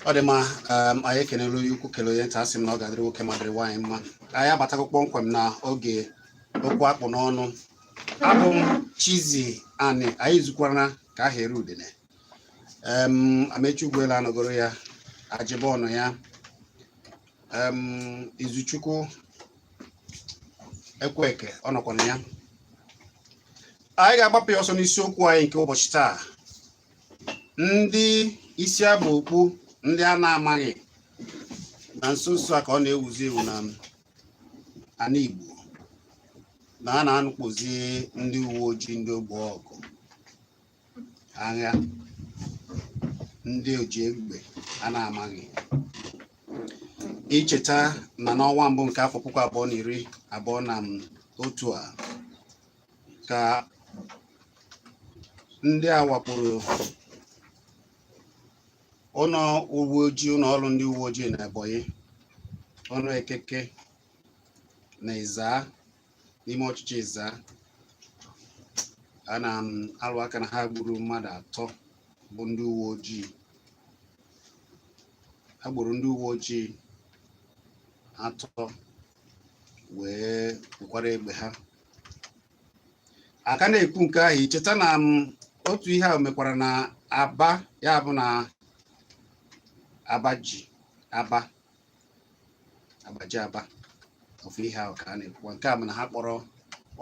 Ọ dị mma. Anyị ekenela onye ukwu, kele onye nta. Asị m na ọ ga-adịrị nwoke ma dịrị nwaanyị mma. Anyị abatago kpọmkwem na oge okwu akpụ n'ọnụ. Abụ m Chizzy Ani. Anyị zukwara ka aha eru udene. Amechi Ugwuelu anọgoro ya, Ajịbọnụ ya, Izuchukwu Ekweke ọ nọkwa na ya. Anyị ga-agbapụ ya ọsọ n'isiokwu anyị nke ụbọchị taa: ndị isi agba okpu, ndị a na-amaghị. Na nso nso a ka ọ na-ewuzi ewu na ana Igbo na a na-anụkpozi ndị uwe ojii, ndị ogbo ọgụ agha, ndị oji egbe a na-amaghị. Icheta na n'ọnwa mbụ nke afọ 2021 a ka ndị a wakporo ụlọ uwe ojii, ụlọ ọrụ ndị uwe ojii na Ebonyi, ọnụ Ekeke na Ịzaa, n'ime ọchịchị Ịzaa. A na-alụ aka na ha gburu mmadụ atọ bụ ndị uwe ojii. Ha gburu ndị uwe ojii atọ wee wekwara egbe ha. Aka na-ekwu nke ahụ, icheta na otu ihe ahụ mekwara na Aba, ya bụ na Aba ji Aba Abaji Aba. Ofu ihe ahụ ka a na-ekwukwa. Nke a bụ na ha kpọrọ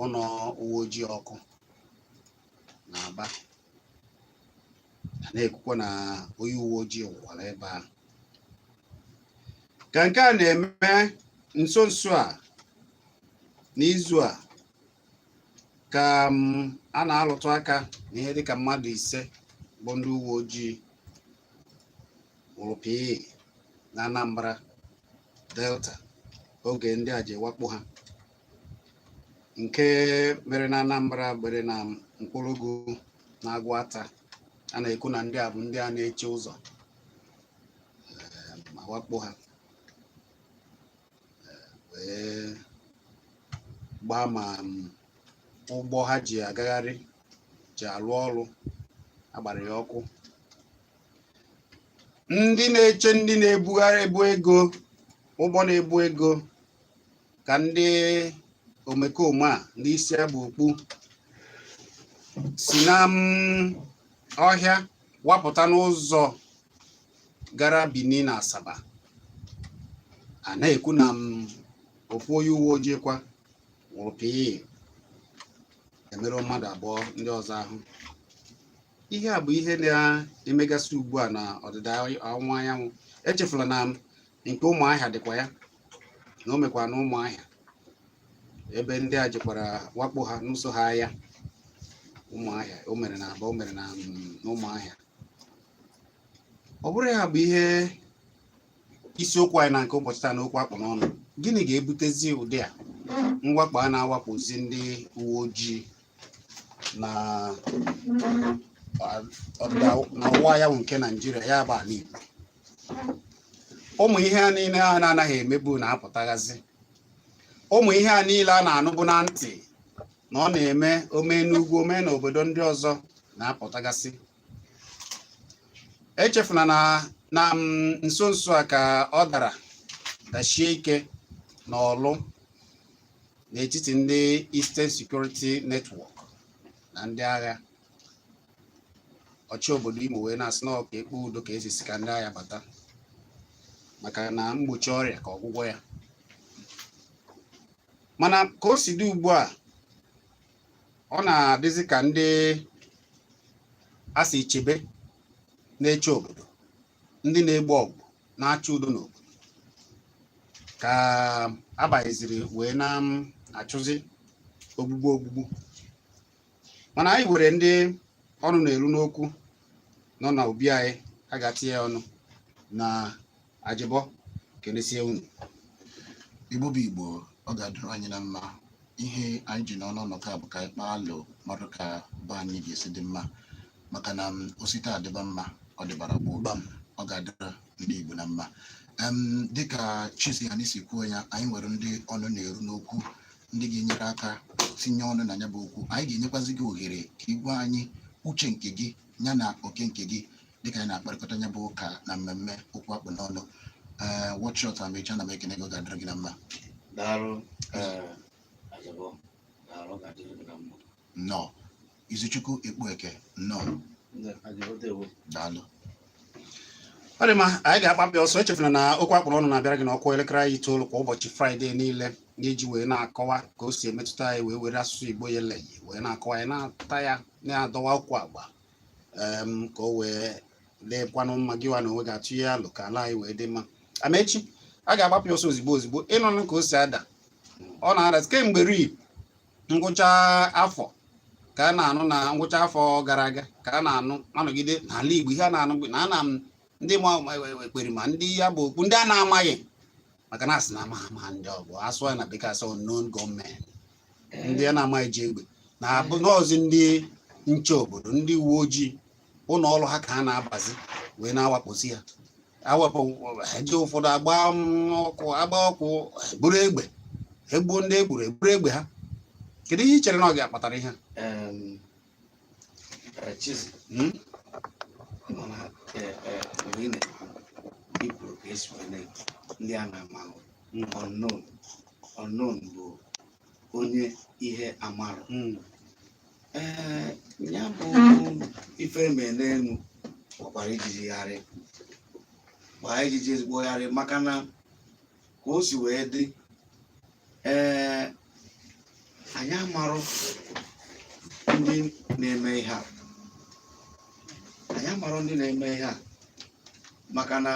ụlọ uwe ojii ọkụ na Aba. A na-ekwukwa na onye uwe ojii nwụkwara ebe ahụ. Ka nke a na-eme nso nso a, n'izu a, ka a na-alụtụ aka na ihe dịka mmadụ 5 bụ ndị uwe ojii nwụrụ pii na Anambra, Delta, oge ndị a ji wakpo ha. Nke mere na Anambra mere na Mkpụrụgụ na Agụata. A na-ekwu na ndị a bụ ndị a na-eche ụzọ, ma wakpo ha, wee gbaa ma ụgbọ ha ji agagharị, ji alụ ọrụ, agbara ya ọkụ. Ndị na-eche ndị na-ebugharị ebu ego, ụgbọ na-ebu ego, ka ndị omekome a, ndị isi agba okpu, si na ọhịa wapụta n'ụzọ gara Benin na Asaba. A na-ekwu na ofu onye uwe ojii kwa nwụrụ pii, emerụ mmadụ abụọ ndị ọzọ ahụ. Ihe a bụ ihe na-emegasị ugbu a na ọdịda ọwụwa anyanwụ. Echefula na nke Ụmụahịa dịkwa ya, na o mekwara na Ụmụahịa, ebe ndị a jikwara wakpo ha n'ụsọ ha agha. Ụmụahịa, o mere na Aba, o mere na n'Ụmụahịa. Ọ bụrụ ya bụ ihe isiokwu anyị na nke ụbọchị taa na okwu akpụ n'ọnụ: gịnị ga-ebutezi ụdị a mwakpo a na-awakpozi ndị uwe ojii na ọdịda na ọwụwa anyanwụ nke Naijiria, ya bụ ala Igbo? Ụmụ ihe a niile a na-anaghị emebu na-apụtaghazi. Ụmụ ihe a niile a na-anụbụ na ntị na ọ na-eme ome n'ugwu, ome n'obodo ndị ọzọ, na-apụtagasị. Echefuna na nso nso a ka ọ dara dachie ike n'Ọlụ n'etiti ndị Eastern Security Network na ndị agha. Ọchị obodo Imo wee na-asị na ọ ka ekpe udo ka esi si ka ndị agha bata, maka na mgbochi ọrịa ka ọgwụgwọ ya. Mana ka o si dị ugbu a, ọ na-adịzi ka ndị a sị chebe na-eche obodo, ndị na-egbu ọgụ na-achọ udo n'obodo, ka abanyeziri wee na-achụzi ogbugbu ogbugbu. Mana anyị were ndị ọnụ na-eru n'okwu nọ na obi anyị, a ga-atinye ya ọnụ na Ajịbọ. Kenesie unu. Igbo bụ Igbo, ọ ga-adịrị anyị na mma. Ihe anyị ji n'ọnụ ọnọkọ a bụ ka anyị kpaa alụ mmadụ ka be anyị ga-esi dị mma, maka na osite adịba mma, ọ dịbara gboo. Gbam. Ọ ga-adịrị ndị Igbo na mma. Dịka Chizzy anyị si kwuo ya, anyị nwere ndị ọnụ na-eru n'okwu, ndị ga-enyere aka tinye ọnụ na ya bụ okwu. Anyị ga-enyekwazi gị ohere ka ị gwa anyị uche nke gị ya na oke nke gị. Dịka anyị na-akparịkọta ya bụ ụka na mmemme okwu akpụ n'ọnụ. Ee, Wọchọt Amechi, ana m ekene gị, ọ ga-adịrị gị na mma. Daalụ, ee, Ajabọ, daalụ, ga-adịrị gị na mma. Nnọọ. Izuchukwu Ekpueke, nnọọ. Ajabọ, dewo. Daalụ. Ọ dị mma, anyị ga-akpapị ọsọ. Echefuna na okwu akpụrụ ọnụ na-abịara gị n'ọkụ elekere anyị 9 kwa ụbọchị Fraịde niile, iji wee na-akọwa ka o si emetụta anyị, wee were asụsụ Igbo ya eleghị wee na-akọwa ya, na-ata ya, na-adọwa ụkwụ agba ka o wee dịkwanụ mma. Gịwa na onwe ga-atụ ya alụ ka ala anyị wee dị mma. Amechi, a ga-agbapụ ya ọsọ ozigbo ozigbo. Ịnụnụ ka o si ada, ọ na-ada kemgbe ri ngwụcha afọ ka a na-anụ, na ngwụcha afọ gara aga ka a na-anụ, anọgide n'ala Igbo. Ihe a na-anụ bụ na a na ndị ma ekperima, ndị ya bụ okwu ndị a na-amaghị, maka na asị na ama ama ndị ọbụ asụ ya na bekee asị unknown gunmen, ndị a na-amaghị ji egbe na-abụ n'ọzi ndị nche obodo, ndị uwe ojii, ụlọ ọrụ ha ka ha na-abazi wee na-awakpozi ya, awepụ eji ụfọdụ agba ọkụ, agba ọkụ, buru egbe, egbuo ndị egburu, eburu egbe ha. Kedu ihe i chere na ọ ga-akpatara ihe a? Chizi, mana mgbe ị na-ekwu, i kwuru ka esi wee na-ekwu ndị a na-amaghị, unknown. Unknown bụ onye ihe amarụ. Ee, ya bụ ife eme n'elu gbakwara ijiji gharị, gbaa ijiji ezigbo gharị, maka na ka o si wee dị, ee, anyị amarụ ndị na-eme ihe a, anyị amarụ ndị na-eme ihe a, maka na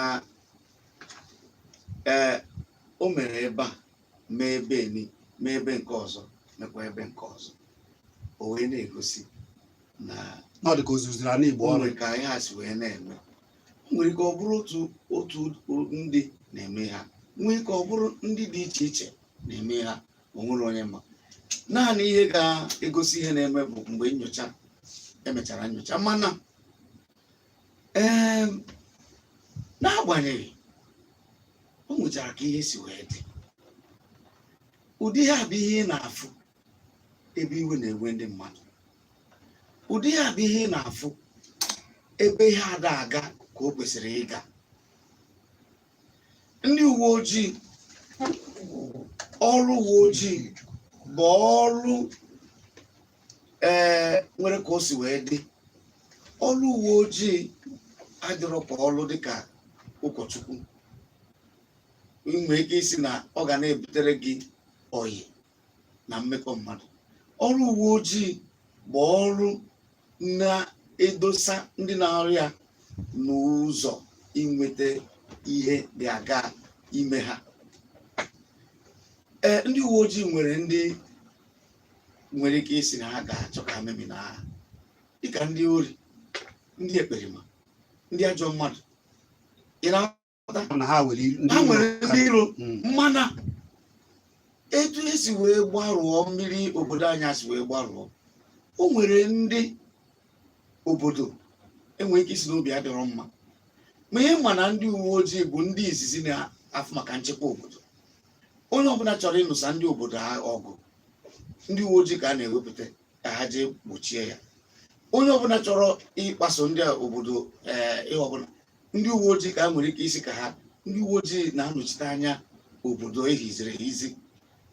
ee, o mere ebe a, mee ebe eni, mee ebe nke ọzọ, mekwa ebe nke ọzọ, o wee na-egosi na na ọ dị ka ozuziri ala Igbo o ọnụ. Nwere ka ihe a si wee na-eme. O nwere ike ọ bụrụ otu otu ndị na-eme ha, nwee ike ọ bụrụ ndị dị iche iche na-eme ha. O nwere onye ma. Naanị ihe ga-egosi ihe na-eme bụ mgbe nyocha emechara nyocha. Mana ee, n'agbanyeghị o nwechara ka ihe si wee dị, ụdị ihe a bụ ihe ị na-afụ ebe iwe na-ewe ndị mmadụ, ụdị ihe a bụ ihe ị na-afụ ebe ihe ada aga ka o kwesịrị ịga. Ndị uwe ojii, ọrụ uwe ojii bụ ọrụ ee nwere ka o si wee dị. Ọrụ uwe ojii adịrọ ka ọrụ dịka ụkọchukwu. Ị nwere ike isi na ọ ga na-ebutere gị oyi na mmekọ mmadụ. Ọrụ uwe ojii bụ ọrụ na-edosa ndị na-arụ ya n'ụzọ inweta ihe dị aga ime ha. Ee, ndị uwe ojii nwere ndị nwere ike isi na ha ga-achọ ka ha memina ha, dịka ndị ori, ndị ekperima, ndị ajọ mmadụ. Ị na-aghọta? Na ha nwere ndị Ha nwere iro. Ndị iro. Mana etu esi wee gbarụọ mmiri obodo anyị si wee gbarụọ, o nwere ndị obodo enwere ike isi n'obi adịrọ mma. Ma ihe ma na ndị uwe ojii bụ ndị izizi na-afụ maka nchekwa obodo. Onye ọbụla chọrọ ịnụsa ndị obodo ha ọgụ, ndị uwe ojii ka a na-ewepụta ka ha jee gbochie ya. Onye ọbụla chọrọ ịkpaso ndị obodo ee ihe ọbụla, ndị uwe ojii ka a nwere ike isi ka ha. Ndị uwe ojii na-anọchite anya obodo ehiziri ehizi.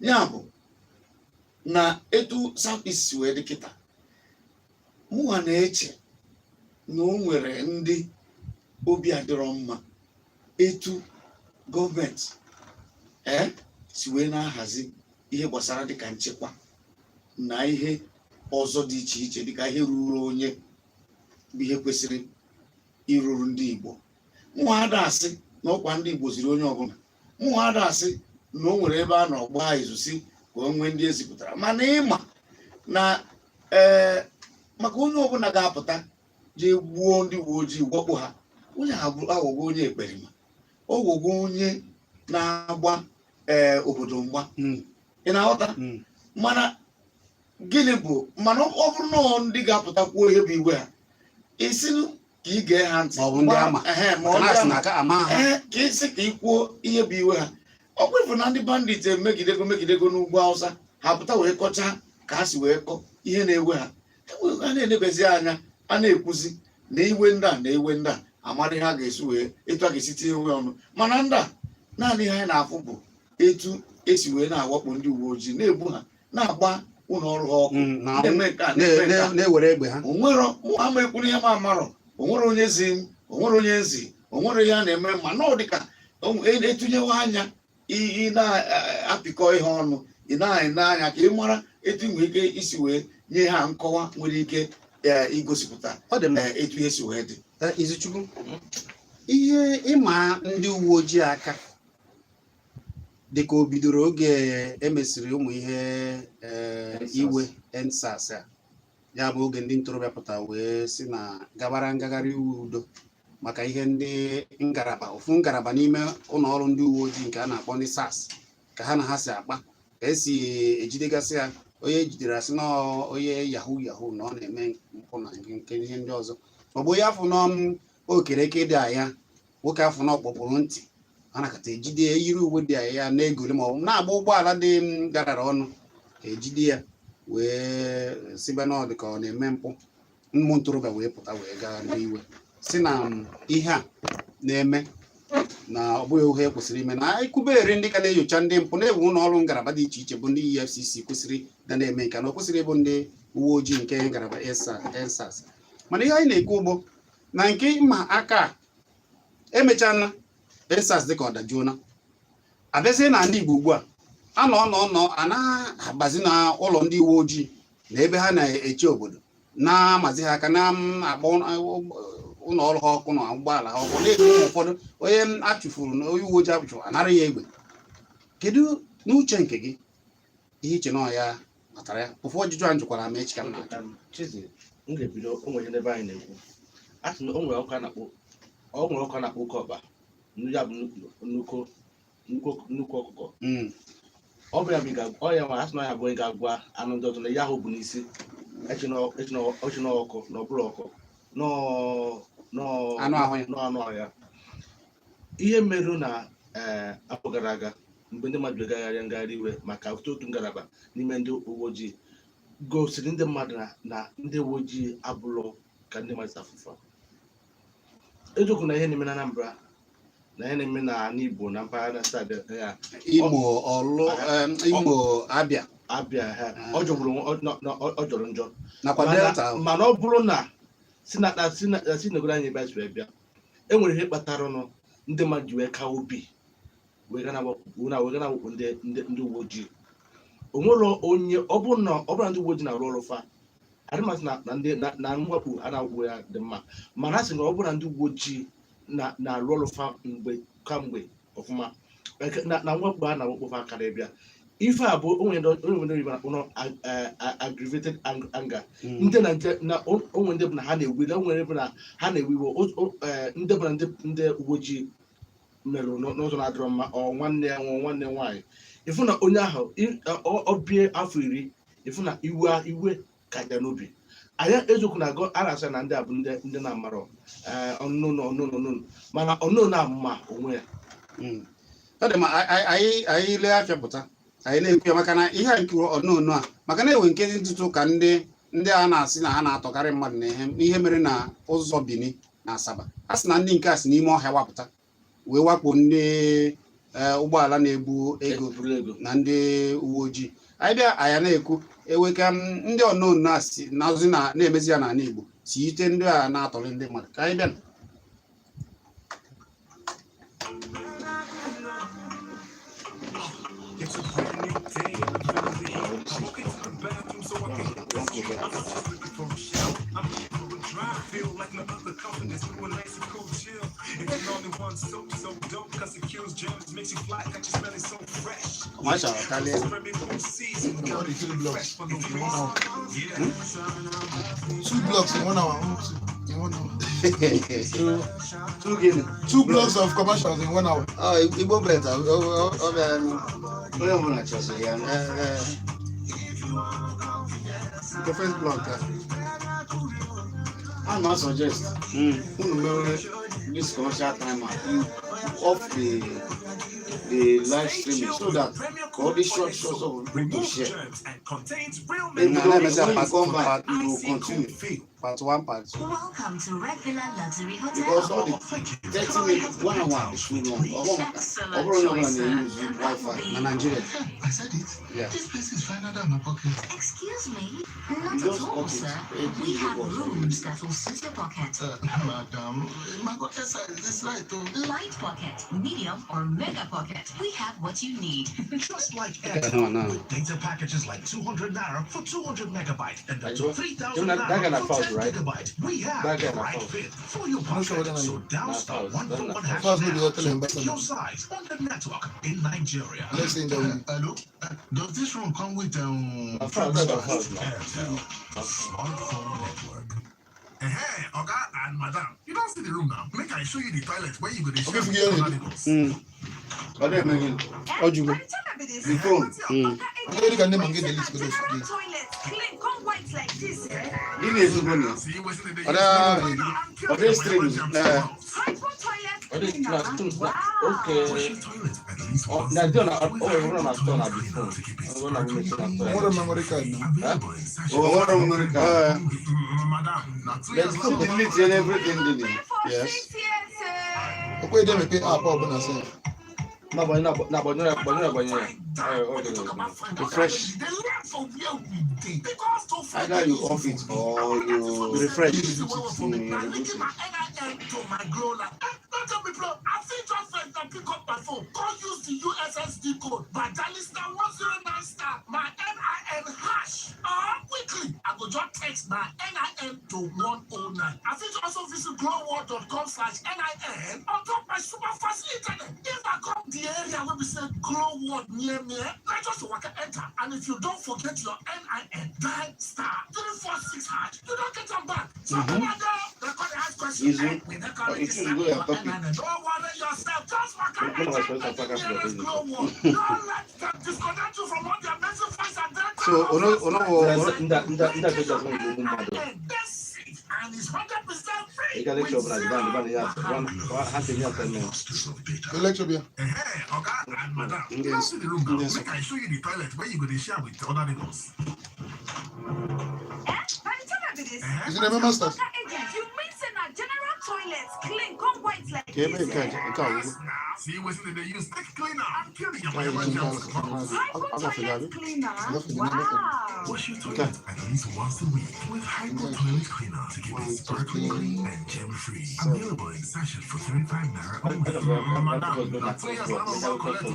Ya bụ na etu South East si wee dị kịta, mụnwa na-eche na o nwere ndị obi adịrọ mma etu gọọmenti ee si wee na-ahazi ihe gbasara dịka nchekwa na ihe ọzọ dị iche iche, dịka ihe ruru onye bụ ihe kwesịrị iruru ndị Igbo. Mụnwa ada asị na ọkwa ndị Igbo ziri onye ọbụla. Mụnwa ada asị na o nwere ebe a nọ gbaa izu si ka o nwee ndị ezipụtara, mana ịma na ee, maka onye ọbụla ga-apụta jee gbuo ndị uwe ojii, wakpo ha, onye aghọgwo onye ekperima, ọghọgwo onye na-agba ee obodo mgba. Ị na-aghọta? Mana gịnị bụ, mana ọ bụrụ na ọ ndị ga-apụta kwuo ihe bụ iwe ha, isi ka ị gee ha ntị. Ma ọ bụ ndị ama. Ehe, ma ọ maka na ndị asị na ama. aka ama ha. Ee, ka isi ka ị kwuo ihe bụ iwe ha. Ọ kwefu na ndị bandit emegidego megidego n'ugwu Awụsa, ha pụta wee kọchaa ka ha si wee kọ ihe na-ewe ha. A na-enebezi anya, a na-ekwuzi Na iwe ndị a na iwe ndị a amara ihe a ga-esi wee etu a ga-esi tinye iwe ọnụ, mana ndị a, naanị ihe anyị na-afụ bụ etu esi wee na-awakpo ndị uwe ojii, na-egbu ha, na-agba ụlọ ọrụ ha ọkụ, na-eme nke a, na-eme nke a. Na-ewere egbe ha. Onwero mụ ama ekwuru ihe m amarọ. Onwere onye zi m, onwere onye nzi, onwere ihe a na-eme, ma na ọ dịka etinyewe anya, ị na-apịkọ ihe ọnụ, ị na-ene anya ka ị mara etu ị nwere ike isi wee nye ha nkọwa nwere ike igosipụta Ọ dị mma. Etu ihe si wee dị. Izuchukwu, ihe ịma ndị uwe ojii aka dịka o bidoro oge emesịrị ụmụ ihe iwe EndSARS a, ya bụ oge ndị ntorobịa pụta wee si na gabara ngagharị iwe udo maka ihe ndị ngalaba, ofu ngalaba n'ime ụlọ ọrụ ndị uwe ojii nke a na-akpọ ndị SARS, ka ha na ha si akpa, ka esi ejidegasị ya, onye ejidere asị na onye yahoo yahoo, na ọ na-eme mpụ na nke ihe ndị ọzọ, ọ bụ onye afọ nọ okereke dị anya, nwoke afọ na ọkpọpụrụ ntị, a nakọta ejide ya, yiri uwe dị anya na-egoli ma ọ bụ na-agba ụgbọala dị m garara ọnụ, ka ejide ya wee sibe na ọ dị ka ọ na-eme mpụ. Ụmụ ntorobịa wee pụta wee gaa n'iwe si na ihe a na-eme na ọ bụghị ihe kwesịrị ime, na ekwuberi ndị ka na-enyocha ndị mpụ na-ewu ụlọ ọrụ ngalaba dị iche iche bụ ndị EFCC kwesịrị ga na-eme nke na ọ kwesịrị ịbụ ndị uwe ojii nke ngalaba EndSARS. Mana ihe anyị na-ekwu bụ na nke ịma aka a emechana EndSARS dịka ọ dajuona, abịazie na ndị Igbo ugbu a a nọ nọ nọ a na-agbazi na ụlọ ndị uwe ojii na ebe ha na-eche obodo, na-amazi ha aka, na-akpọ ụlọ ọrụ ha ọkụ na ụgbọala ha ọkụ, na-egbu ụmụ ụfọdụ. Onye achụfuru na onye uwe ojii achụfuru, anara ya egbe. Kedu n'uche nke gị ihe iche na ọ ya kpatara ya? Ụfọdụ ọjụjụ a jụkwara m echi ka m na-ajụ. Chizi, m ga-ebido. O nwere n'ebe anyị na-ekwu, a sị na o nwere ọkụ a na-akpọ, o nwere ọkụ a na-akpọ oke ọkpa, ya bụ nnukwu nnukwu nnukwu ọkụkọ. Ọ bụ ya bụ ọ ya nwa, a sị na ya bụ onye ga-agwa anụ ndị ọzọ na ya ahụ bụ n'isi echi na ọkụ na ọ bụrụ ọkụ anụ ahụ ya. Nọ anụ ahụ ya. Ihe merụ na afọ gara aga, mgbe ndị mmadụ gagharịa ngagharị iwe maka otu otu ngalaba n'ime ndị uwe ojii, gosiri ndị mmadụ na ndị uwe ojii abụlọ ka ndị mmadụ si afụfa. Eziokwu na ihe na-eme na Anambra na ihe na-eme na ala Igbo na mpaghara na steeti ya. Imo, Ọlụ, Imo, Abịa. Abịa ha, ọ jọgburu ọ jọrọ njọ. Nakwa Delta. Mana ọ bụrụ na si na si na si negoro anyị ebe a si wee bịa, e nwere ihe kpatara nụ ndị mmadụ ji wee ka obi wee ga na-awakpo ndị uwe ojii. O nwere onye ọ bụrụ na ndị uwe ojii na-arụ ọrụ fa adịmasị na ndị na mwakpo a na-awakpo ya dị mma, mana a sị na ọ bụrụ na ndị uwe ojii na-arụ ọrụ fa mgbe kamgbe ọfụma, na mwakpo a na-awakpo fa karịa bịa. Ife a bụ onwe ndị oyibo na-akpọ aggravated anger. Ndị na nje na onwe ndị bụ na ha na-ewe, onwere bụ na ha na-ewe iwe, ndị bụ na ndị uwe ojii merụ n'ụzọ na-adịrọ mma, ọ nwanne ya nwa, nwanne nwaanyị, ịfụ na onye ahụ ọ bie afọ 10, ịfụ na iwe ka dị n'obi anyị. Eziokwu na a na-asị na ndị a bụ ndị na-amarọ ọnụnụ ọnụnụ ọnụnụ, mana ọnụnụ na-ama onwe ya. Ọ dị ma anyị lee afịa pụta, anyị na-ekwu ya maka na ihe a nke ọnụnụ a, maka na enwe nke ntụtụ ka ndị a na-asị na ha na-atọkarị mmadụ na ihe mere na ụzọ Bini na Asaba, a sị na ndị nke a si n'ime ọhịa wapụta wee wakpo ndị ụgbọala na-ebu ego na ndị uwe ojii. Anyị bịa, anyị na-ekwu eweka ndị ọnụnụ a si nazi na-emezi ya n'ala Igbo si ite ndị a na-atọrị ndị mmadụ. Ka anyị bịa. Masha, karịa. Three blocks in 1 hour. Two blocks in 1 hour. Two in 1 hour. Two gịnị? Two blocks of commercials in 1 hour. Ọ Igbo bet ọ bịara. Onye ọbụla chọsiri ya. Nke first block a. A na suggest unu mere this commercial timer, you off the live streaming so that Ka ọ dị short short so to Remove share. germs and contains real Even Na though na-emezi when you part come back, part you will Icy cool continue. feel. Part 1, part 2. Welcome to Red Villa Luxury Hotel. Because all the Thank you. 30 minutes, 1 hour is too long. Ọ bụrụ ọ bụrụ Excellent onye ọbụla choice, sir. na-eyuzu And that Wi-Fi. will Na be. Nigeria. I said it. Yeah. This place is finer than my pocket. Excuse me, You not at just all, cut it. sir. Eight We have years ago. rooms that will suit your pocket. Madam, my pocket size is right oh. Light pocket, medium, or mega pocket. We have what you need. Just like Okay, Airtel, no, no. with data packages like 200 naira for 200 megabyte and up to That 3,000 guy naira na for fast, 10 right? gigabyte. We have That guy the na right fast. fit for your I'm not sure pocket. whether So dial Na star fast, 141 na hash fast. No be now hotel to ambassador. pick your size on the network in Nigeria. Let's say that. Hello? Does this room come with Na fast, that na fast na. Airtel, smartphone network. Hey, Oga and Madam, you don't see the room now. Make I show you the toilet where you go dey Okay, share forget with it. other neighbors. Ọ na-eme gịnị? Ọ jụgo. The phone. Ndị ka ndị ma nke delete go dey forget. Ị na-ezigbo na ya. See wetin dey dey Ọ da- use and kill Ọ dị the stream. germs Eh. Ọ dị na stream na okay. Wash your toilet at least Oh, once na a dị na week ọ with nwere na Hypo store na toilet cleaner before. to keep it Ọ nwere na sparkling na clean. store. Nwere memory card na. Available in sachet. O nwere memory card. Ee. Madam, na two Let's years Si long. delete everything dị na ya. Yes. Okwe dey mepe app ọbụla sef. Na gbanye na gbanye na gbanye na gbanye ya. Ọ dị Refresh. Either you off it or you Refresh. Reboot it. Use the USSD code by dialing *109 star my NIN hash or quickly I go just text my NIN to 109. I fit also visit glowworld.com/NIN on top my super fast internet. If I come the area where we say Glow World near me, I just waka enter. And if you don't forget your NIN, dial *346#, you don't get them back. So come on down, record the ask question. Easy. We don't call Oh, it it is go and copy. NIN. Don't worry yourself. Just waka Don't enter worry, at the yourself, nearest fuck Glow World. Don't let them disconnect you from all the amazing fast and data. So, ono wo- Ndị ndị ndị aja azụ egbu mmadụ. And it's 100% free. Ị ga lecture ọbụla dịba dịba na ya ha si nye assignment. Masters of data. The lecture bịa. Hey, Oga and Madam, you Yes. don't see the room now. Yes. Make I show you the toilet where you go dey share with other neighbors. Is it a masters? Ka ebe nke a ọgwụgwụ. See wetin dem dey use take clean am and kill the Ka yamayama nke germs. a agafere abịa. Wash your toilet at least once a week with Hypo Toilet Cleaner to keep One, it two, sparkling three, clean and germ free. seven. Available in sachet for 35 naira only. Madam, na 2 years na no collect o.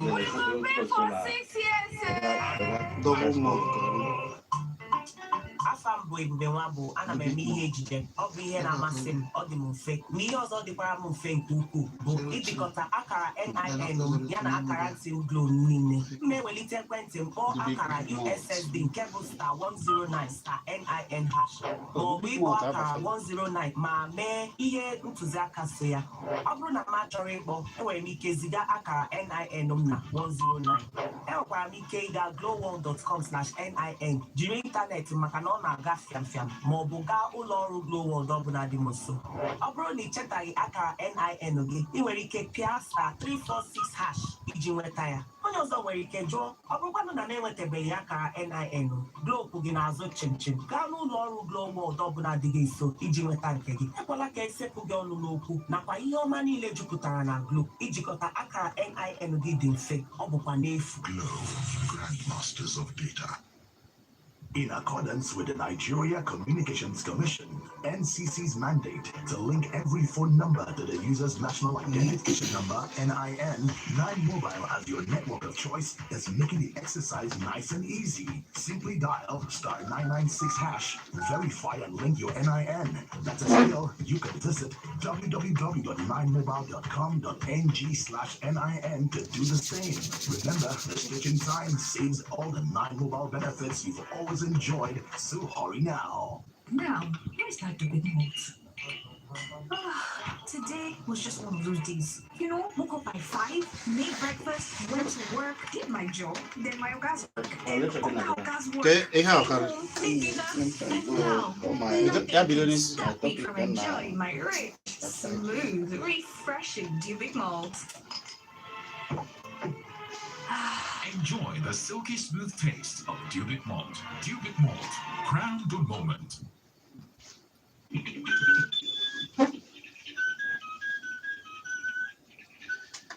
Double malt ka ọ bụ. Afa m bụ Ebube Nwabụ. Ana m eme ihe ejije. Ọ bụ ihe na-amasị m, ọ dị m mfe. Ma ihe ọzọ dịkwara m mfe nke ukwuu bụ ibikọta akara NIN m ya na akara ntị m Glo m niile. M na-ewelite ekwentị m kpọọ akara USSD nke bụ *109*NIN# ma ọ bụ ịkpọ akara 109 ma mee ihe ntụziaka so ya. Ọ bụrụ na m achọrọ ịkpọ, enwere m ike ziga akara NIN m na 109. Enwekwara m ike ịga glowworld.com/nin jiri ịntanetị maka na ọ na-aga fiam fiam, ma ọ bụ gaa ụlọ ọrụ Gloworld ọbụla dị m nso. Ọ bụrụ na ị chetaghị akara NIN gị, ị nwere ike pịa *346# iji nweta ya. Onye ọzọ nwere ike jụọ, ọ bụrụkwanụ na na-enwetabeghị akara NIN, Glo kwụ gị n'azụ chimchim. Gaa n'ụlọ ọrụ Gloworld ọbụla dị gị nso iji nweta nke gị. Ekwela ka esepụ gị ọnụ n'okwu nakwa ihe ọma niile jupụtara na Glo. Ijikọta akara NIN gị dị mfe, ọ bụkwa n'efu. Glow, Grandmasters of Data. In accordance with the Nigeria Communications Commission, NCC's mandate to link every phone number to the user's national identification number, NIN, 9 Mobile as your network of choice is making the exercise nice and easy. Simply dial *996#, verify and link your NIN. Better still, you can visit www.9mobile.com.ng/NIN to do the same. Remember, the stitching time saves all the 9 Mobile benefits you've always enjoyed, so hurry now. Now, here's like the big notes. Today was just one of those days. Woke up by 5, made breakfast, went to work, did my job, then my oga's work, then let's check it out. oga's work, Ka ihe a came ọkara. home, made dinner, and now Oh my. nothing Ya bido can n'isi. stop me topic from na- enjoying my rich, smooth, refreshing Dubic malt. Enjoy the silky smooth taste of Dubic Malt. Dubic Malt, crown the moment.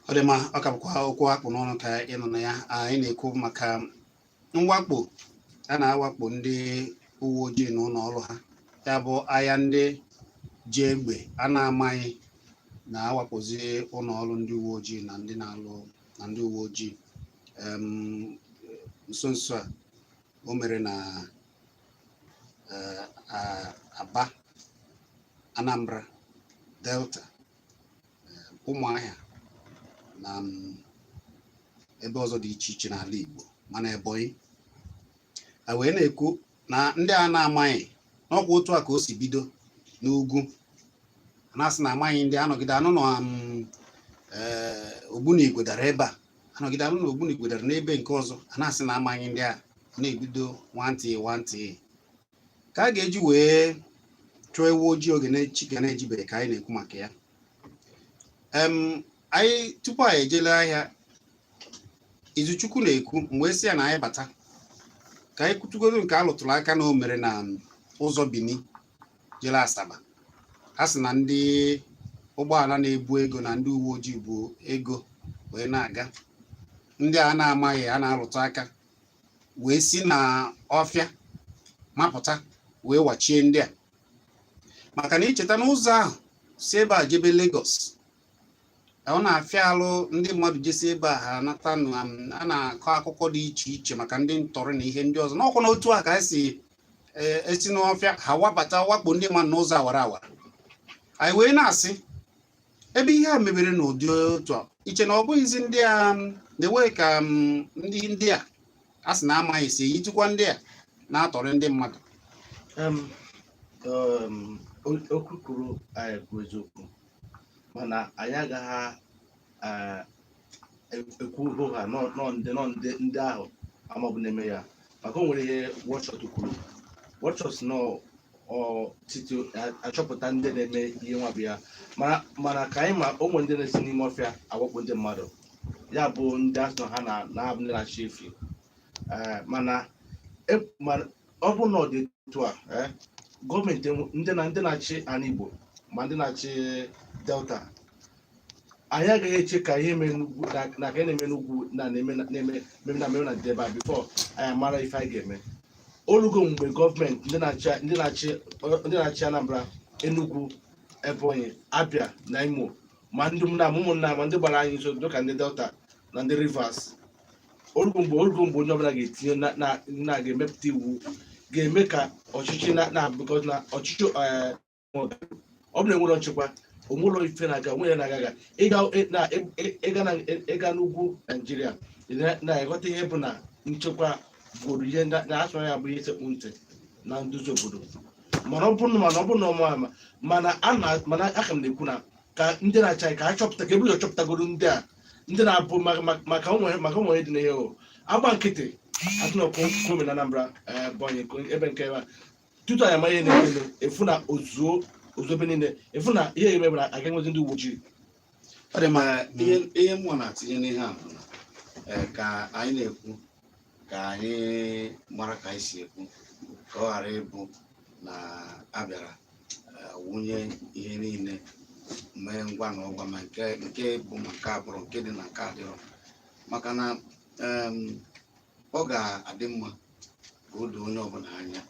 Ọ dị mma, ọ ka bụkwa okwu akpụ n'ọnụ ka ị nọ na ya. Anyị na-ekwu maka mwakpo a na-awakpo ndị uwe ojii na ụlọ ọrụ ha, ya bụ agha ndị ji egbe a na-amaghị na-awakpozi ụlọ ọrụ ndị uwe ojii na ndị na-alụ na ndị uwe ojii. Nso nso a o mere na Aba, Anambra, Delta, Ụmụahịa na ebe ọzọ dị iche iche n'ala Igbo, mana Ebonyi. A wee na-ekwu na ndị a na-amaghị n'ọkwa otu a ka o si bido n'ugwu, a na-asị na amaghị ndị anọgide anụ na ogbunigwe dara ebe a, anọgide anụ na ogbunigwe dara n'ebe nke ọzọ, a na-asị na amaghị ndị a. Ọ na-ebido nwantị nwantị ka a ga-eji wee chụọ ewu ojii oge na-echi ga na-ejibeghị ka anyị na-ekwu maka ya. Anyị tupu anyị ejele ahịa, Izuchukwu na-ekwu mgbe sị ya na anyị bata ka anyị kwutugodo nke a lụtụrụ aka na o mere na ụzọ Bini jere Asaba. A sị na ndị ụgbọala na-ebu ego na ndị uwe ojii bu ego wee na-aga, ndị a na-amaghị a na-alụtụ aka wee si na ọfịa mapụta wee wachie ndị a, maka na icheta n'ụzọ ahụ si ebe a jebe Lagos, ọ na-afịa alụ ndị mmadụ jesi ebe a ha nata na a na-akọ akụkọ dị iche iche maka ndị ntọrị na ihe ndị ọzọ. N'ọkwa n'otu a ka esi esi n'ọfịa ha wabata wakpo ndị mmadụ n'ụzọ awara awara. Anyị wee na-asị ebe ihe a mebere n'ụdị otu a, iche na ọ bụghịzi ndị a na-enwe ka ndị a a sị na amaghị si eyitukwa ndị a na-atọrị ndị mmadụ. Okwu kwuru anyị bụ eziokwu, mana anyị agaghị ekwu ha nọ ndị ahụ amaọbụ na-eme ya, maka o nwere ihe Watchot kwuru. Watchot nọ titi achọpụta ndị na-eme ihe nwa bụ ya, mana ka anyị ma o nwere ndị na-esi n'ime ọfịa awakpo ndị mmadụ, ya bụ ndị asị na ha na-abụ ndị na-achị efi. Mana ọ bụ na ọ dị etu a, gọọmenti ndị na-achị ala Igbo ma ndị na-achị Delta, anyị agaghị eche ka ihe mere n'ugwu na ka na-eme n'ugwu na na-eme na-eme na eme na ndebe a before anyị amara ife anyị ga-eme. Olugo mgbe gọọmenti ndị na-achị Anambra, Enugu, Ebonyi, Abia na Imo, ma ndị ụmụnna ma ndị gbara anyị nso dịka ndị Delta na ndị Rivers, olugo mgbe onye ọbụla ga-etinye na ga-emepụta iwu ga-eme ka ọchịchị na because na ọchịchị ọ bụla enwere nchekwa, onwere ife na-aga, onwere na-aga aga. Ịga n'ugwu Naijiria na-eghọta ihe bụ na nchekwa bụrụ ihe na-asụ ya bụ ihe sekpụ ntị na nduzi obodo. Mana ọ bụrụ na ọmụ ama mana aka m na-ekwu na ka ndị na-achị anyị ka a chọpụta ka ebuzo chọpụtagoro ndị a ndị na-abụ maka onwe dị n'ihe o agba nkịtị atụnọkome na Anambra, Ebonyi, ebe nke ebe a tutu anyị ama ihe na-eme, efu na ozuo ebe niile, efu na ihe eme bụ na aga enwezi ndị uwe ojii. Ọ dị mma. Ihe mmụọ na-atinye n'ihe a bụ na ka anyị na-ekwu ka anyị mara ka anyị si ekwu, ka ọ ghara ịbụ na a bịara wunye ihe niile mee ngwa na ọgwa, ma nke bụ ma nke abụrụ nke dị na nke adịrọ, maka na ọ ga-adị mma ka o doo onye ọbụla anya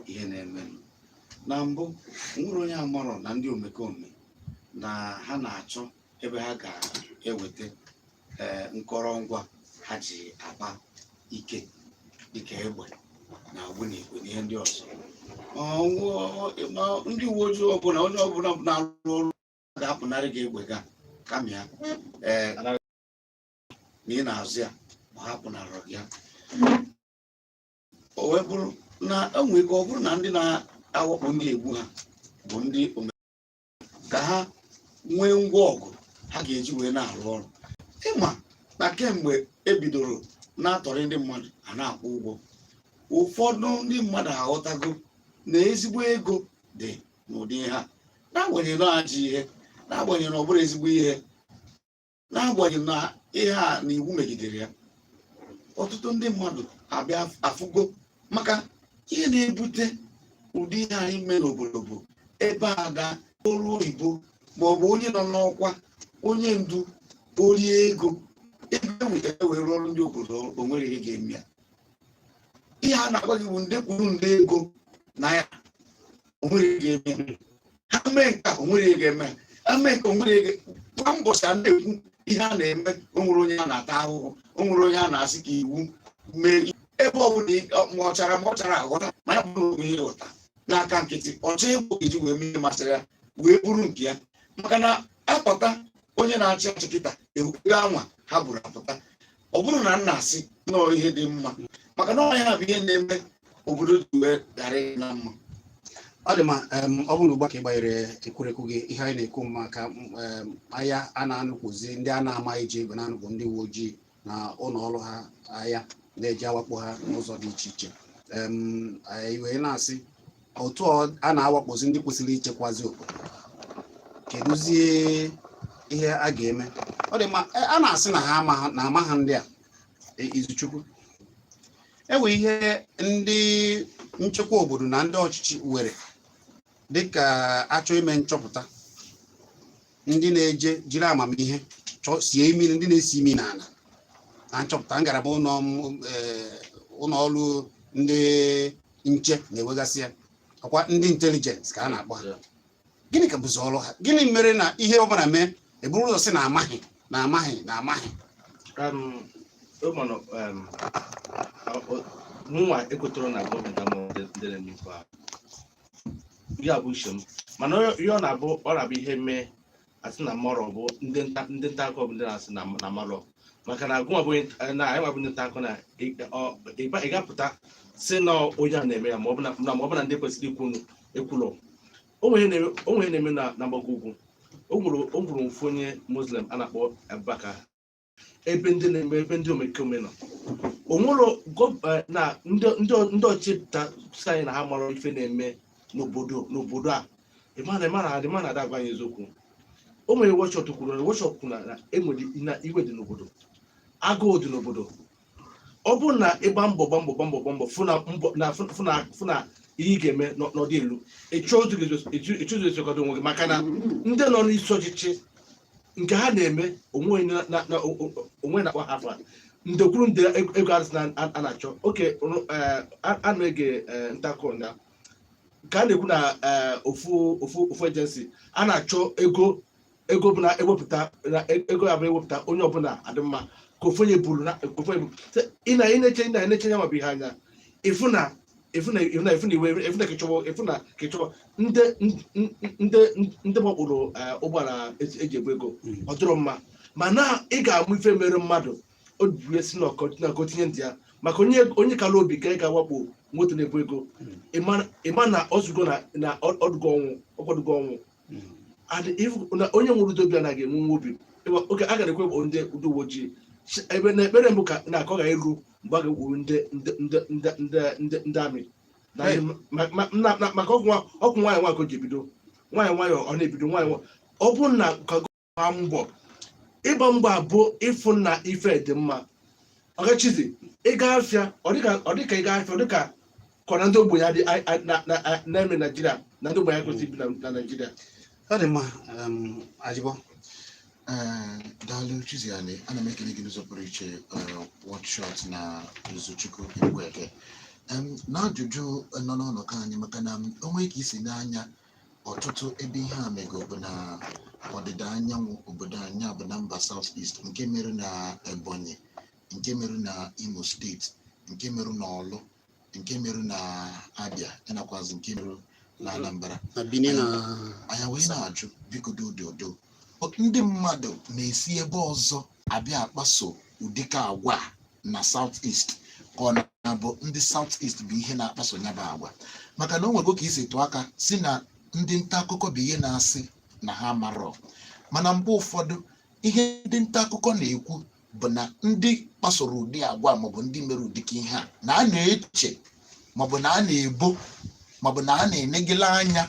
ihe na-emenụ. Na mbụ nwere onye amarọ na ndị omekome na ha na-achọ ebe ha ga-eweta nkọrọngwa ha ji akpa ike dịka egbe na ogbunigwe na ihe ndị ọzọ. Ndị uwe ojii ọbụla, onye ọbụla na-arụ ọrụ ga-apụnarị gị egbe ga kama ya na ị na-azụ ya ma ha pụnarị gị ya. O wee bụrụ na enwere ike ọ bụrụ na ndị na-awakpo ndị egbu ha bụ ndị omekome ka ha nwee ngwa ọgụ ha ga-eji wee na-arụ ọrụ. Ịma na kemgbe ebidoro na-atọrị ndị mmadụ a na-akwụ ụgwọ, ụfọdụ ndị mmadụ aghọtago na ezigbo ego dị n'ụdị ha, n'agbanyeghị na ajọ ihe, n'agbanyeghị na ọ bụrụ ezigbo ihe, n'agbanyeghị na ihe a na iwu megidere ya. Ọtụtụ ndị mmadụ abịa afụgo maka ihe na-ebute ụdị ihe anyị mee n'obodo bụ ebe a ga ọrụ oyibo ma ọ bụ onye nọ n'ọkwa onye ndu orie ego ego ewetara wee rụọ ọrụ ndị obodo, o nwere ihe ga-eme ya. Ihe a na-agwa gị bụ nde kwuru nde ego na ya, o nwere ihe ga-eme ya. Ha mee nke a, o nwere ihe ga-eme ya. Ha mee nke o nwere ihe kwa mbọchị a na-ekwu ihe a na-eme. O nwere onye a na-ata ahụhụ, o nwere onye a na-asị ka iwu mee ebe ọ bụla ma ọ chara aghọta, ma ya bụrụ onwe ihe ụta n'aka nkịtị, ọ chọọ ego eji wee mee ihe masịrị ya, wee bụrụ nke ya, maka na apụta onye na-achị achị kịta ego anwa ha buru apụta. Ọ bụrụ na nna asị nọọ ihe dị mma, maka na ọ ya bụ ihe na-eme obodo ji wee ghara ịdị na mma. Ọ dị mma. Ọ bụrụ na ugbu a ka ị gbanyere ekwurekwu gị, ihe anyị na-ekwu maka agha a na-anụkwuzi ndị a na-amaghị ji egbe na-anụkwu ndị uwe ojii na ụlọ ọrụ ha agha, na-eji awakpo ha n'ụzọ dị iche iche. Anyị wee na-asị otu a na-awakpozi ndị kwesịrị ichekwazi obodo, kedụzie ihe a ga-eme? Ọ dị mma. A na-asị na ha ama na ama ha ndị a. Izuchukwu, enwe ihe ndị nchekwa obodo na ndị ọchịchị were dịka achọ ime nchọpụta, ndị na-eje jiri amamihe chọọ sie imi, ndị na-esi imi n'ala na nchọpụta ngalaba ụlọ ọrụ ndị nche na-ewegasị ya, ọkwa ndị intelligence ka a na-akpọ ha. Gịnị ka bụzi ọrụ ha? Gịnị mere na ihe ọbụla mee, eburu ụzọ sị na amaghị, na amaghị, na amaghị? Ụmụnụ, mụnwa ekwetara na gọọmenti ama ndị na-eme ife ahụ. Ya bụ uche m, mana ihe ọ na-abụ ihe mee, asị na marọ bụ ndị nta akụkọ bụ ndị na-asị na marọ, maka na agụnwa bụ na anyị nwa bụ ndị nta akụkọ na ị ga-apụta si na onye a na-eme ya, ma ọ bụ na ndị kwesịrị ikwu ekwulọ. O nwere ihe na-eme na mgbago ugwu. O nwere ofu onye Muslim a na-akpọ Abubakar, ebe ndị na-eme, ebe ndị omekome nọ, onwero na ndị ọchịpụta si anyị na ha mara ife na-eme n'obodo a. Ịma na ada agwa anyị eziokwu. O nwere workshop kwuru na workshop kwuru na enwere na iwe dị n'obodo, agụụ dị n'obodo. Ọ bụrụ na ịgba mbọ, gba mbọ, gba mbọ, gba mbọ, fụ na mbọ na fụ na ihe ị ga-eme n'ọdị elu, ịchọ otu esi kwado onwe gị, maka na ndị nọ n'isi ọchịchị nke ha na-eme onwe onwe na-akpọ ha afa ndekwuru nde ego arụsị na a na-achọ oke a na-ege ntakụkọ na ka a na-ekwu na ofu ofu ofu agency a na-achọ ego bụ na ewepụta na ego ya bụ ewepụta onye ọbụla adị mma ka ofu onye buru na ka ofu onye buru. Ị na-eche ya mabụ ihe anya ịfụ na ịfụ na ịfụ na ịfụ na iwe ịfụ na kechọbọ ịfụ na kechọbọ ndị gbakpụrụ ụgbọala eji ebu ego. Ọ dịrọ mma, mana ị ga-amụ ife mere mmadụ o ji si na ọkọ tinye ntị ya maka onye kara obi ka ị ga-awakpo moto na-ebu ego. Ịma na ọzụgo na ọdụgo ọnwụ, ọkwadogo ọnwụ. And if na onye nwere udo obi anaghị enwe nwa obi oke a gara ekwe ndị uwe ojii ebe na ekpere mbụ ka na ka ọ ga-eru mgbe a ga-egburu ndị amị na maka ọkwụ nwaanyị nwaanyị ka o ji ebido nwayọ nwayọ, ọ na-ebido nwayọ nwayọ. Ọ bụrụ na ka gbaa mbọ, ịgba mbọ abụ ịfụ na ife dị mma. Ọgachizi ịga afịa, ọ dịka ịga afịa, ọ dịka ka ọ na ndị ogbenye adị na-eme Naijiria, na ndị ogbenye kwesịrị ibi na Naijiria. Ọ dị mma. Ajịbọ. Ee, daalụ Chiziani. Ana m ekele gị n'ụzọ pụrụ iche, Watchshot na Izuchukwu Igweke. N'ajụjụ nọ n'ọnọkọ anyị, maka na onwe ka isi n'anya ọtụtụ ebe ihe a mego bụ na ọdịda anyanwụ obodo anyị a bụ na mba South East, nke mere na Ebonyi, nke mere na Imo Steeti, nke mere na Ọlụ, nke mere na Abia, ya nakwazi nke mere na Anambra na Benin na anyị wee na-ajụ, biko, dododo, ndị mmadụ na-esi ebe ọzọ abịa akpaso ụdịka agwa a na South East, ka ọ na-abụ ndị South East bụ ihe na-akpaso ya bụ agwa? Maka na o nwego ka isi tụọ aka si na ndị nta akụkọ bụ ihe na-asị na ha marọ, mana mgbe ụfọdụ ihe ndị nta akụkọ na-ekwu bụ na ndị kpasoro ụdị agwa maọbụ ndị mere ụdịka ihe a na a na-eche, maọbụ na a na-ebo, maọbụ na a na-enegele anya,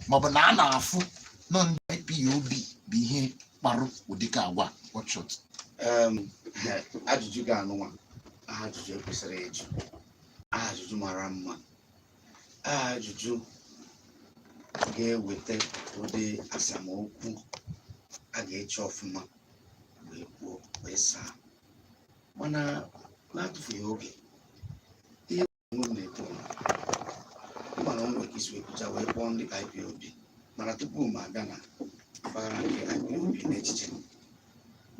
maọbụ na a na-afụ nọ ndị IPOB bụ ihe kparụ ụdịka agwa. Watchshot. Ajụjụ ga-anụnwa. Ajụjụ ekwesịrị ịjụ, ajụjụ mara mma, ajụjụ ga-eweta ụdị asamokwu a ga-eche ọfụma wee kwuo wee saa. Mana na-atụfughị oge, ihe onwe m na-ekwu, mana o nwere ka isi wee kwucha wee kpọọ ndị IPOB. Mana tupu m abịa na mpaghara nke IPOB, n'echiche m,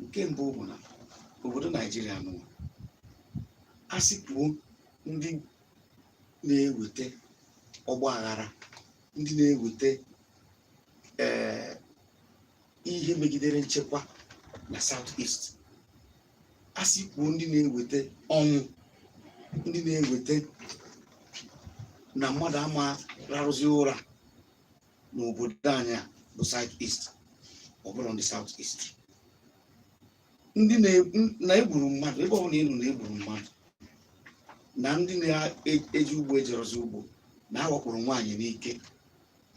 nke mbụ bụ na obodo Naijiria nụ, a sị kwuo, ndị na-eweta ọgba aghara, ndị na-eweta ihe megidere nchekwa na South East, a sị kwuo, ndị na-eweta ọnwụ, ndị na-eweta na mmadụ ama rarụzi ụra n'obodo anyị a bụ South East, ọ bụrụ ndị South East, ndị na-egburu mmadụ ebe ọbụla ịnụ na-egburu mmadụ, na ndị na-eji ugbo ejerozi ugbo, na awakporo nwaanyị n'ike,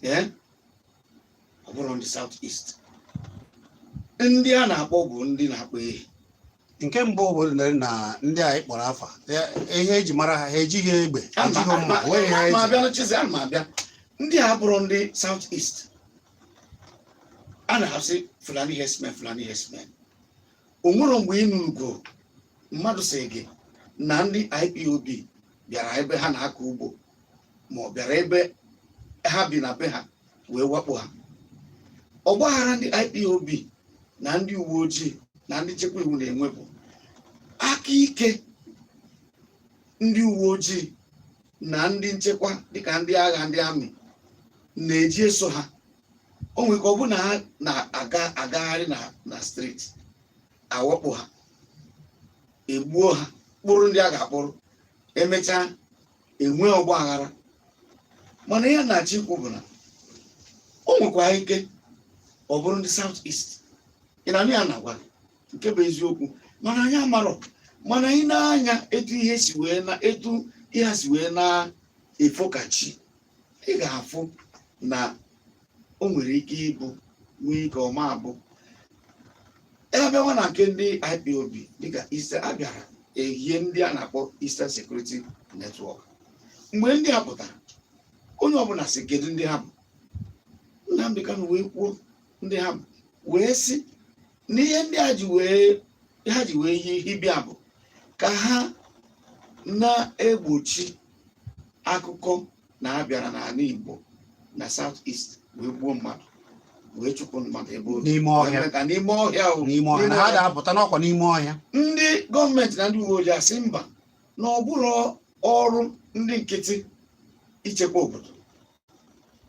ee, ọ bụrụ ndị South East, ndị a na-akpọ bụ ndị na-akpọ ehi. Nke mbụ bụ na ndị a kpọrọ afa, ihe eji mara ha, ha ejighị egbe, ejighị mma, nweghị ha ma eji. Abịa n'chizi, ana m abịa. Ndị a bụrụ ndị South East a na-asị Fulani herdsmen, Fulani herdsmen, o nwere mgbe ị nụrụgo mmadụ sị gị na ndị IPOB bịara ebe ha na-akọ ugbo, ma ọ bịara ebe ha bi na be ha wee wakpo ha? Ọgbaghara ndị IPOB na ndị uwe ojii na ndị nchekwa iwu na-enwe bụ aka ike ndị uwe ojii na ndị nchekwa, dịka ndị agha, ndị amị na-eji eso ha. O nwere ka ọ bụ na ha na-aga agagharị na street, awakpo ha, egbuo ha, kpụrụ ndị a ga-akpụrụ, emechaa enwee ọgba aghara. Mana ihe na-achọ ikwu bụ na o nwekwa ike ọ bụrụ ndị South East ị na-anụ ya na-agwa gị nke bụ eziokwu, mana anyị amarọ. Mana anyị na-anya etu ihe si wee na etu ihe a si wee na-efokachi, ị ga-afụ na o nwere ike ịbụ, nwee ike ọma abụ abịawa na nke ndị IPOB, dịka Eastern abịara ehie ndị a na-akpọ Eastern Security Network. Mgbe ndị a pụtara, onye ọbụla sị, kedu ndị ha bụ? Nnamdi Kanu wee kwuo ndị ha bụ, wee sị na ihe ndị a ji wee ha ji wee yi hibịa bụ ka ha na-egbochi akụkọ na abịara n'ala Igbo na South East wee gbuo mmadụ, wee chụpụ mmadụ ebe o bi. N'ime ọhịa. Wee mee ka n'ime ọhịa o. N'ime ọhịa, na ha ga-apụta n'ọkwa n'ime ọhịa. Ndị gọọmenti na ndị uwe ojii asị mba, na ọ bụrụ ọrụ ndị nkịtị ichekwa obodo,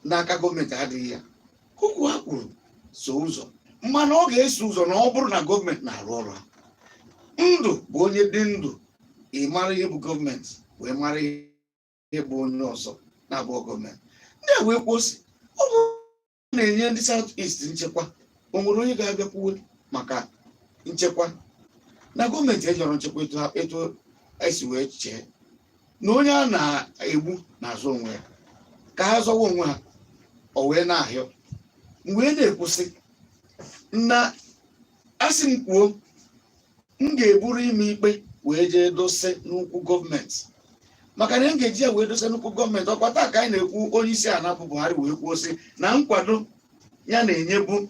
n'aka gọọmenti adịghị ya. Okwu ha kwuru so ụzọ, mana ọ ga-eso ụzọ na ọ bụrụ na gọọmenti na-arụ ọrụ ha. Ndụ bụ onye dị ndụ, ị mara ihe bụ gọọmenti wee mara ihe bụ onye ọzọ na-abụọ gọọmenti. Ndị a wee kwụsị, ọ bụrụ na-enye ndị South East nchekwa, o nwere onye ga-abịakwuwe maka nchekwa na gọọmenti ejọrọ nchekwa etu esi wee chee na onye a na-egbu na-azụ onwe ya, ka ha zọwa onwe ha, o wee na-ahịọ. Mgbe na-ekwusị na asị m kwuo, m ga-eburu ime ikpe wee jee dose n'ukwu gọọmenti, maka na m ga-eji ya wee dose n'ukwu gọọmenti. Ọkwa taa ka anyị na-ekwu, onye isi ala bụ Buhari wee kwuo sị na nkwado ya na-enyebu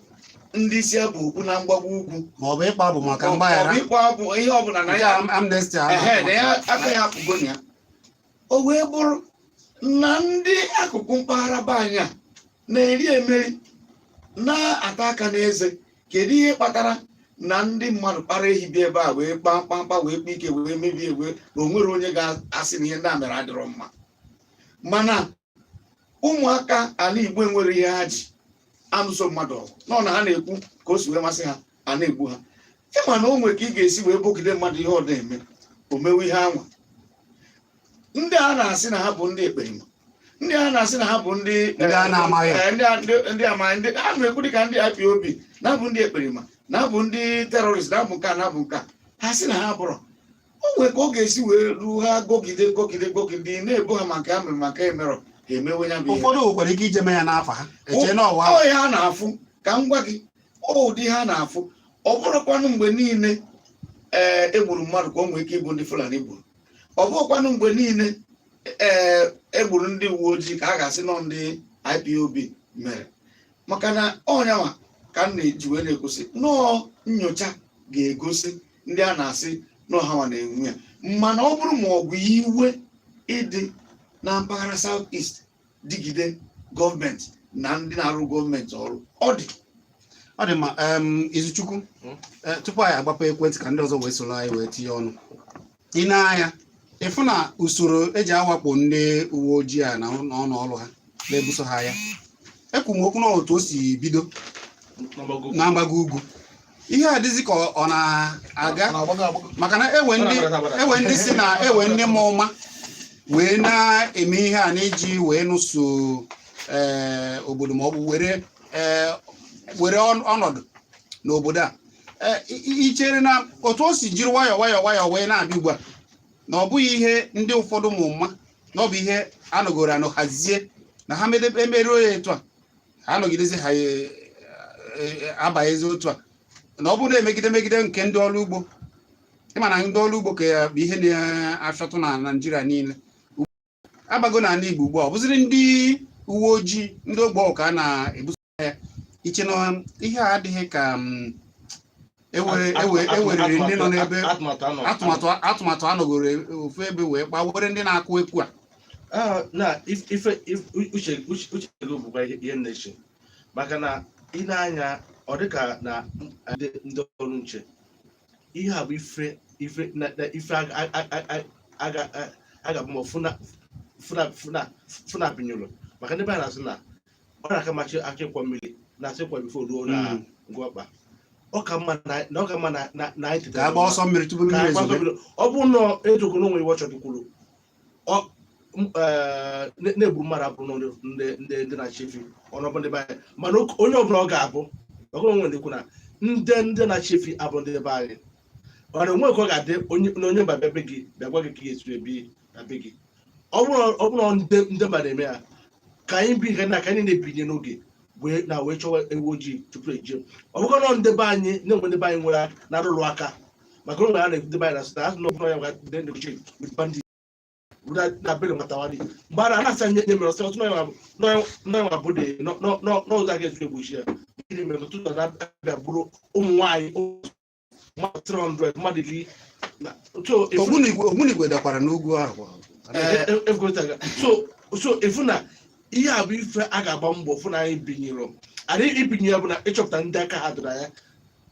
ndị isi abụ okwu na mgbagwo ugwu, ma ọ bụ ịkpa bụ maka ma ọ mgbaghara bụ ịkpọ abụ ihe ọbụla na nke ya amnesty a ehe na-akpọ. Na ya aka ya apụgo na ya. O wee bụrụ na ndị akụkụ mpaghara be anyị a na-eri emeri na-ata aka n'eze, kedu ihe kpatara na ndị mmadụ kpara ehi bịa ebe a wee kpaa mkpamkpa, wee kpaa ike, wee mebie, wee na o nwere onye ga-asị na ihe ndị a mere adịrọ mma? Mana ụmụaka ala Igbo enwere ihe ha ji anụso mmadụ ọgụ nọ na ha na-ekwu ka o si wee masị ha, a na-egbu ha. Ịma na o nwere ka ị ga-esi wee bogide mmadụ ihe ọ na-eme, o mewe ihe anwa. Ndị a na-asị na ha bụ ndị ekperima, ndị a na-asị na ha bụ ndị Ndị a na-amaghị. Ndị amaghị, ndị a na-ekwu dịka ndị IPOB na-abụ ndị ekperima, na-abụ ndị terrorist, na-abụ nke a, na-abụ nke a, ha sị na ha bụrụ. O nwere ka ọ ga-esi wee ruo ha gogide gogide gogide, na-ebo ha maka ha mere, maka emerọ ha, emewe ya bụ ihe. Ụfọdụ nwekwara ike ije mee ya n'afa ha, eche na ọwa. Ọ ya a na-afụ ka m gwa gị, ọ ụdị ha na-afụ. Ọ bụrụkwanụ mgbe niile Ee, egburu mmadụ ka o nwee ike ịbụ ndị Fulani gburu. Ọ bụghịkwanụ mgbe niile ee egburu ndị uwe ojii ka a ga-asị nọ ndị IPOB mere, maka na ọnyanwa ka m na-eji wee na-ekwusị nọọ nyocha ga-egosi ndị a na-asị n'ọhanwa na-enwe ya. Mana ọ bụrụ ma ọ bụ iwe ịdị na mpaghara South East dịgide gọọmenti na ndị na-arụ gọọmenti ọrụ, ọ dị. Ọ dị mma. Izuchukwu, tupu anyị agbapụ ekwentị ka ndị ọzọ wee soro anyị wee tinye ọnụ, ị na-anya ịfụ na usoro eji awakpo ndị uwe ojii a na n'ọnụ ọrụ ha na-ebuso ha ya, ekwu m okwu na otu o si bido na mgbago. Na mgbago ugwu, ihe a dịzị ka ọ na-aga na-agbago agbago. Maka na ewe ndị ewe ndị si na ewe ndị ma ụma wee na-eme ihe a na-eji wee nụso obodo ma ọ bụ were ọnọdụ n'obodo a. I chere na otu o si jiri nwayọọ nwayọọ nwayọọ wee na-abịa ugbu a, na ọ bụghị ihe ndị ụfọdụ ma ụma, na ọ bụ ihe anọgoro anọ hazie na ha emeruo ya etu a, ha nọgidezi ha abanyezi otu a, na ọ bụrụ na emegide megide nke ndị ọrụ ugbo? Ịma na ndị ọrụ ugbo ka ya bụ ihe na-afịọtụ na Naịjirịa niile abago n'ala Igbo ugbu a, ọ bụziri ndị uwe ojii, ndị ogbe ọka a na-ebuso ya. Iche na ihe a adịghị ka eweriri ndị nọ n'ebe atụmatụ anọ atụmatụ anọgoro ofu ebe wee kpaa were ndị na-akụ ekwu a? Ah, na ife uche gị bụkwa ihe m na-eche, maka na ị na-anya, ọ dịka na ndị ọrụ nche, ihe a bụ ife na ife a ga-abụ ma fụna fụna fụna fụna binyụrụ, maka ndị be anyị na-asị na ọ na-aka machi aka ịkwọ mmiri na-asị ịkwọ before ruo na ngwa ọkpa. Ọ ka mma na ọ ka mma na anyị ka tetara a gbaa ọsọ mmiri tupu ka mmiri agba ọsọ ezobe. mmiri. Ọ bụrụ na ejokwu n'onwe iwe ọchọ kwuru na-egbu mmadụ abụrụ na ndị na-achị efi ọnọbụ ndị be anyị, mana onye ọbụla ọ ga-abụ ọgụ onwe na-ekwu na ndị na-achị efi abụ ndị be anyị, mana onwe ka ọ ga-adị onye na onye mba bịa be gị, bịa gwa gị ka ị ga-esi ebi na be gị. Ọ bụrụ na ndị mba na-eme ya, ka anyị bi na ka anyị na-ebinye n'oge wee na wee chọwa ewu ojii tupu eje. Ọ bụkwa na ndị be anyị na-enwe ndị be anyị nwere na-arụrụ aka, maka ụlọ ya na ndị be anyị na-asụ na asụ na ọ bụrụ ya gwa ndị negotiate with bandits na bere matawari mgbe a na-asị anyị nye mere ọsọ ọtụ n'ọnwa bụ de n'ụzọ a ga-ezu egbochi ya. Gịnị mere ọtụtụ na-abịa bụrụ ụmụ nwaanyị mmadụ 300, mmadụ 10 so Ogbunigwe dakwara n'ugwu ahụ. So efu na ihe a bụ ife a ga-agba mbọ fụ na anyị binyere anyị ibinye ya bụ na ịchọpụta ndị aka ha dị na ya.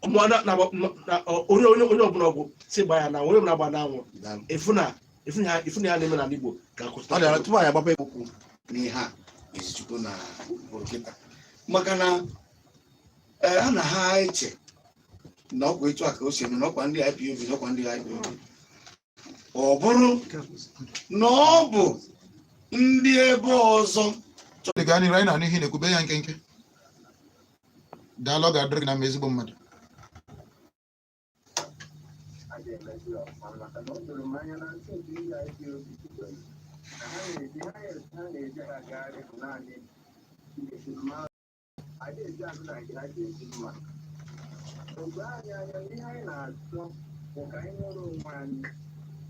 Onye ọbụla ọgwụ si gbaa ya na onye ọbụla gba n'anwụ. Daalụ. Efu na ya na-eme n'ala Igbo ga-akwụsị. Ọ dịara tupu anyị agbapụ okwu n'ihe a Izuchukwu na Burkina, maka na a na ha eche na ọkwa etu a ka o si eme, na ọkwa ndị IPOB, na ọkwa ndị IPOB, ọ bụrụ na ọ bụ ndị ebe ọzọ. Dị gaa n'iru, anyị na-anụ ihe ị na-ekwu, bee ya nkenke. Daalụ, ọ ga-adịrị gị na mma, ezigbo mmadụ. A ga-emezi ọfụma, maka na o doro m anya na ntị nke ndị IPOB kwukwere na ha na-eji agagharị bụ naanị ada eji azụ na nke ha ji eji mma. Ogbe anyị anya na ihe anyị na-achọ bụ ka anyị nwere onwe anyị,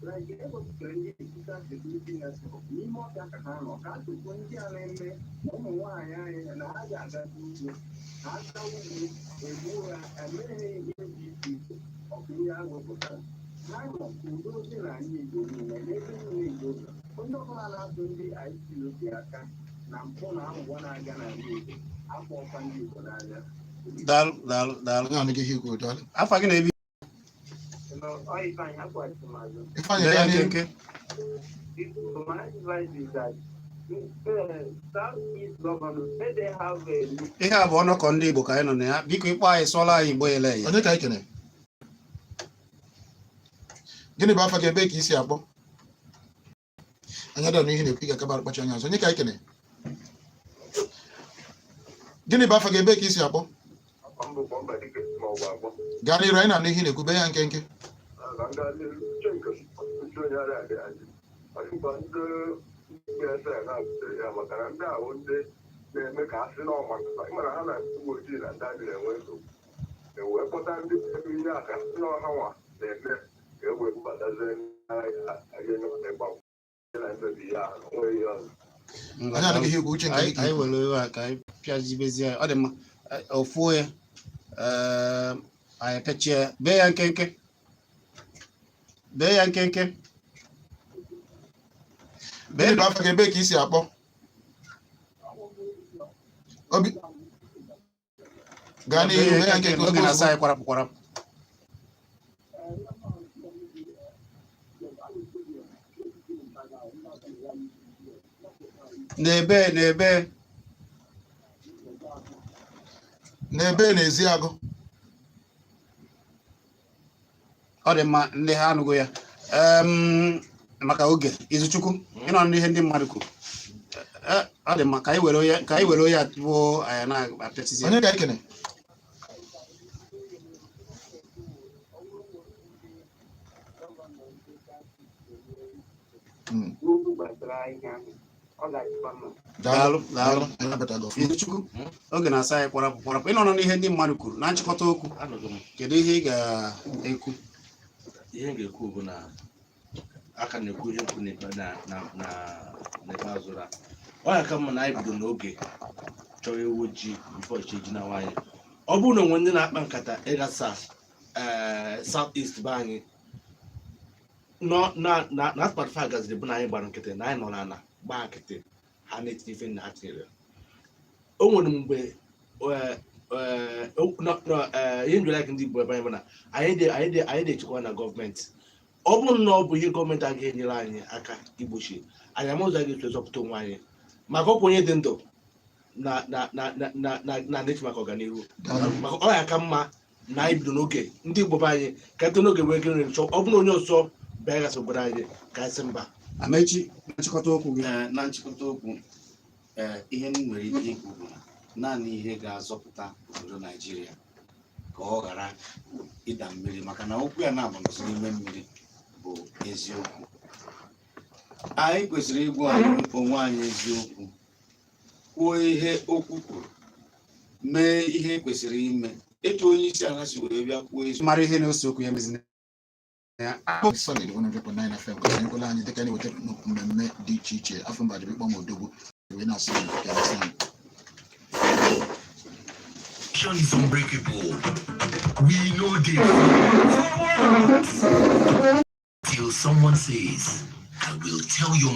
like ewepụtara ndị Eastern Security Network n'ime ọfịa ka ha nọ, ka a ndị a na-eme ụmụ nwaanyị anyị na ha ga-aga n'ugbo, ha gaa ugbo egbuo ha, emeghị ihe dị iche iche. Ọ bụ ihe a wepụtara ha nọ ka udo dị n'ala Igbo niile, n'ebe niile Igbo nọ. Onye ọbụla na-atụ ndị IPOB aka na mpụ na aghụghọ na-aga n'ala Igbo, afọ ọkwa ndị Igbo n'anya. Daalụ, daalụ, daalụ. Anyị anụghị ihe ikwu, daalụ. Afa gị na-ebi? Ifeanyị akwachiri m azụ. Ifeanyị, Bee gaa ya n'iru. nkenke. My advice is that Southeast governors say they have a Ihe a bụ ọnọkọ ndị Igbo ka anyị nọ na ya. Biko, ịkpọ anyị, sụọla anyị Igbo ele ya. Onye ka anyị kene? Gịnị bụ afa gị, ebe ka isi akpọ? Anyị adara n'ihe na-ekwu, ị ga-akaba akpachi anya azụ. Onye ka anyị kene? Gịnị bụ afa gị, ebe ka isi akpọ? Gaa n'iru, anyị na-anụ ihe na-ekwu, bee ya nkenke. Na ndị uche nke uche onye ara adị adị, ọ dịkwa ndị PSN na-abụtere ya, maka na ndị ahụ ndị na-eme ka a sị na ọma ịmara ha na ndị uwe ojii na ndị amị na-enwe nsogbu, ewee kpọta ndị ebe ihe a ka sị na ọha nwa. Na-eme ka e wee bubatazie n'ahịa ahịa ịgba na mmebi ya onweghị ihe ọzọ. Ngwa, Anyị adịghị ihe ikwu uche nke anyị gị. Anyị were iwe a ka anyị pịazibezie ya. Ọ dị mma. Ofuo ya. Anyị pịachie ya. Bee ya nkenke, bee ya nkenke. Gịnị bụ afa gị? Ebee ka i si akpọ? Obi, gaa n'ihu, mee ya nkenke. Oge na-asa ozugbo. Anyị kwarapụ kwarapụ. N'ebe n'ebe. N'ebe n'ezi agụ. Ọ dị mma, ndị ha anụgo ya. Maka oge, Izuchukwu, ịnọ n'ihe ndị mmadụ kwuru. Ọ dị mma, ka anyị were onye, ka anyị were onye bụ anyị na-apịachizi. Onye ka ekene? N'okwu gbasara ihe ahụ, ọ ga-adịkwa mma. Daalụ. Daalụ, daalụ. Anyị nabatago ọfụma. Izuchukwu, oge na-asa anyị kwarapụ kwarapụ. Ịnọ n'ihe ndị mmadụ kwuru na nchịkọta okwu, Anụgo m. kedu ihe ị ga-ekwu? Ihe m ga-ekwu bụ na aka na-ekwu ihe nkwu n'ikpeazụ na ọ ya ka mma na anyị bido n'oge chọrọ ewu ojii before chi ji na nwaanyị. Ọ bụrụ na onwe ndị na-akpa nkata ịgasa ee South East be anyị nọ na atụmatụ fa gaziri bụ na anyị gbara nkịtị, na anyị nọ n'ala gbaa nkịtị, ha na-etinye ife na ha tinyere. O nwere mgbe ihe njụrụ aka ndị Igbo ebe anyị bụ na anyị dị echekwa na gọọmenti. Ọ bụrụ na ọ bụ ihe gọọmenti agaghị enyere anyị aka igbochi anyị, ama ụzọ a ga-esi zọpụta onwe anyị, maka ọkwa onye dị ndụ na na-eche maka ọganihu. Daalụ. Maka ọ ya ka mma na anyị bido n'oge, ndị Igbo be anyị, ka ebido n'oge wee gịnị chọọ. Ọ bụrụ na onye ọzọ bịa gasị obodo anyị, ka anyị sị mba. Amechi, na nchịkọta okwu gị. Ee, na nchịkọta okwu, ee, ihe m nwere ike ikwu bụ na naanị ihe ga-azọpụta obodo Naijiria ka ọ ghara ịda mmiri, maka na okwu ya na-abụ nọzi n'ime mmiri, bụ eziokwu. Anyị kwesịrị ịgwa anyị onwe anyị eziokwu, kwuo ihe okwu kwuru, mee ihe kwesịrị ime, etu onye isi ala si wee bịa kwuo eziokwu. Mara ihe na-ose okwu ya mezina ya. Solid 100.9 FM ka anyị dịka na-eweta mmemme dị iche iche. Afọ mba jiri kpọm odogwu wee na-asị unu ka emesịa. Is unbreakable. We know this. Till someone says, I will tell your